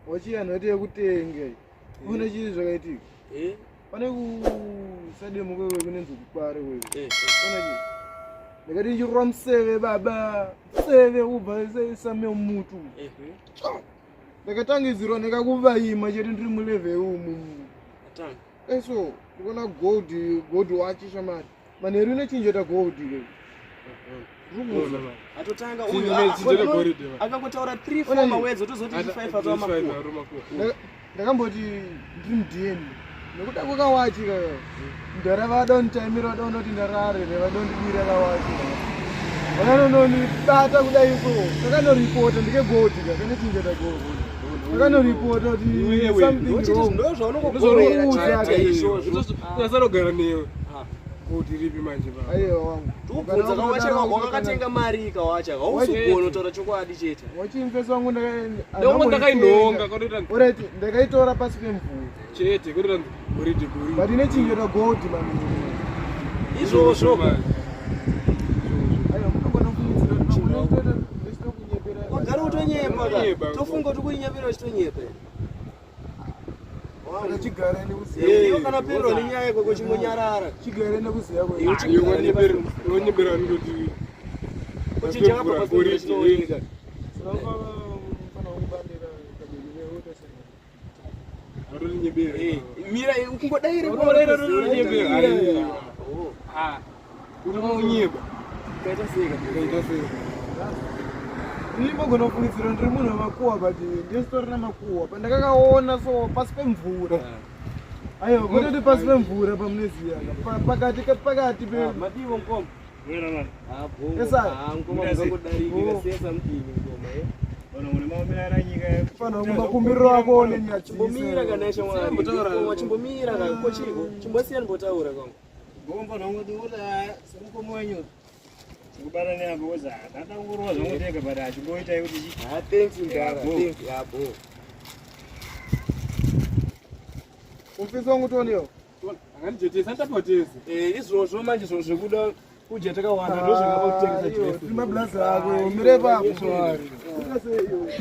Wachiya noite yekutenge. Une chii zvakaitika? Eh. Pane kusademo kwewe kunenzi kukware kwewe. Eh. eh. Ona chii? Ndakati ndichirwa museve baba, museve ubva same mutu. Eh. Ndakatangidzirwa ndikakuvaima chete ndiri muleve umu. Atanga. Eso, ndikuona gold, gold wachi shamari. Manheru inochinjota gold iwewe. Atotanga Chinhu uyu. ne- chinhu chegoridhe, man. Akangotaura 3 Ona 4 iyi. mawords otozoti 5 atova makuwa. Ndakamboti ndiri mudn nekuda kwekawachi kaka mudhara vada kunditaimira vada kundoti ndarare re vada kundibira kawachi vakanonondibata kudai so kakanoripota ndikegodi kakanechinjeta gold kakanoripota kuti Iwewe. something Ndochiti wrong ndo zvaunongogovera Ndozvaunokuudza chete ka izvozvo. Unasanogara newe. Ah. Gold ripi manje baba? aiwa wangu Tikubvunza kawacha wakakatenga mari kawacha. Hausugona kutaura chokwadi chete. wachimfesi wangu Ndongo ndakainhonga kwatoita alright ndakaitora pasi pemvura chete kwatoita goridhe goridhe. but inechinjeta gold mani Izvozvo. Manje. aiwa munogona kufungidzira kuti pamwe ndechitoita kunyepera Wagara utonyepa ka. Utonyepa. Tofunga kuti kunyepera uchitonyepa. chigare nekuziya Eh, Iwe kana perwa nenyaya ikoko chingonyarara. chigare nekuziya Iwe kwedu Ah, iwe wanyepera ndoti Kuti chakabva pasi pemvura chinooneka. Atonyebera. Eh, Mira kungodaire Atonyebera. Aiwa. Oh, Ah. Unomunyeba. kaita sei ka? Kaita sei? Ndinogona kufungidzira ndiri munhu wemakuwa but ndisitori namakuwa pandakakaona so pasi pemvura aiwa kutoti pasi pemvura pamunoziya pakati pakati pe Ah, Madiwo mukoma. Ah, bhongo. Esa. Ah, mukoma mukangodarika Oh. sesa mudini mukoma eh. fanira kumakumbiriro ako Chimbomira kana shamwari. Mukoma chimbomira kana kochiko. Chimbosiya ndimbotaura kwangu. Gomba nongodura semukomo wenyu tikubata neapo kozi ndada kungorova zvangu ndega but achimboitai kuti chi Ah, thanks mdara. Yeah, bho. Thanks. Ah, bho. umfisi wangu toniyo Angandijetesa ndapotesa. Eh, izvozvo manje zvo zvekuda kudya takawanda ndozvingapa kutengesa dress. tiri mablaza ako mire papo. Kuita sei iwe?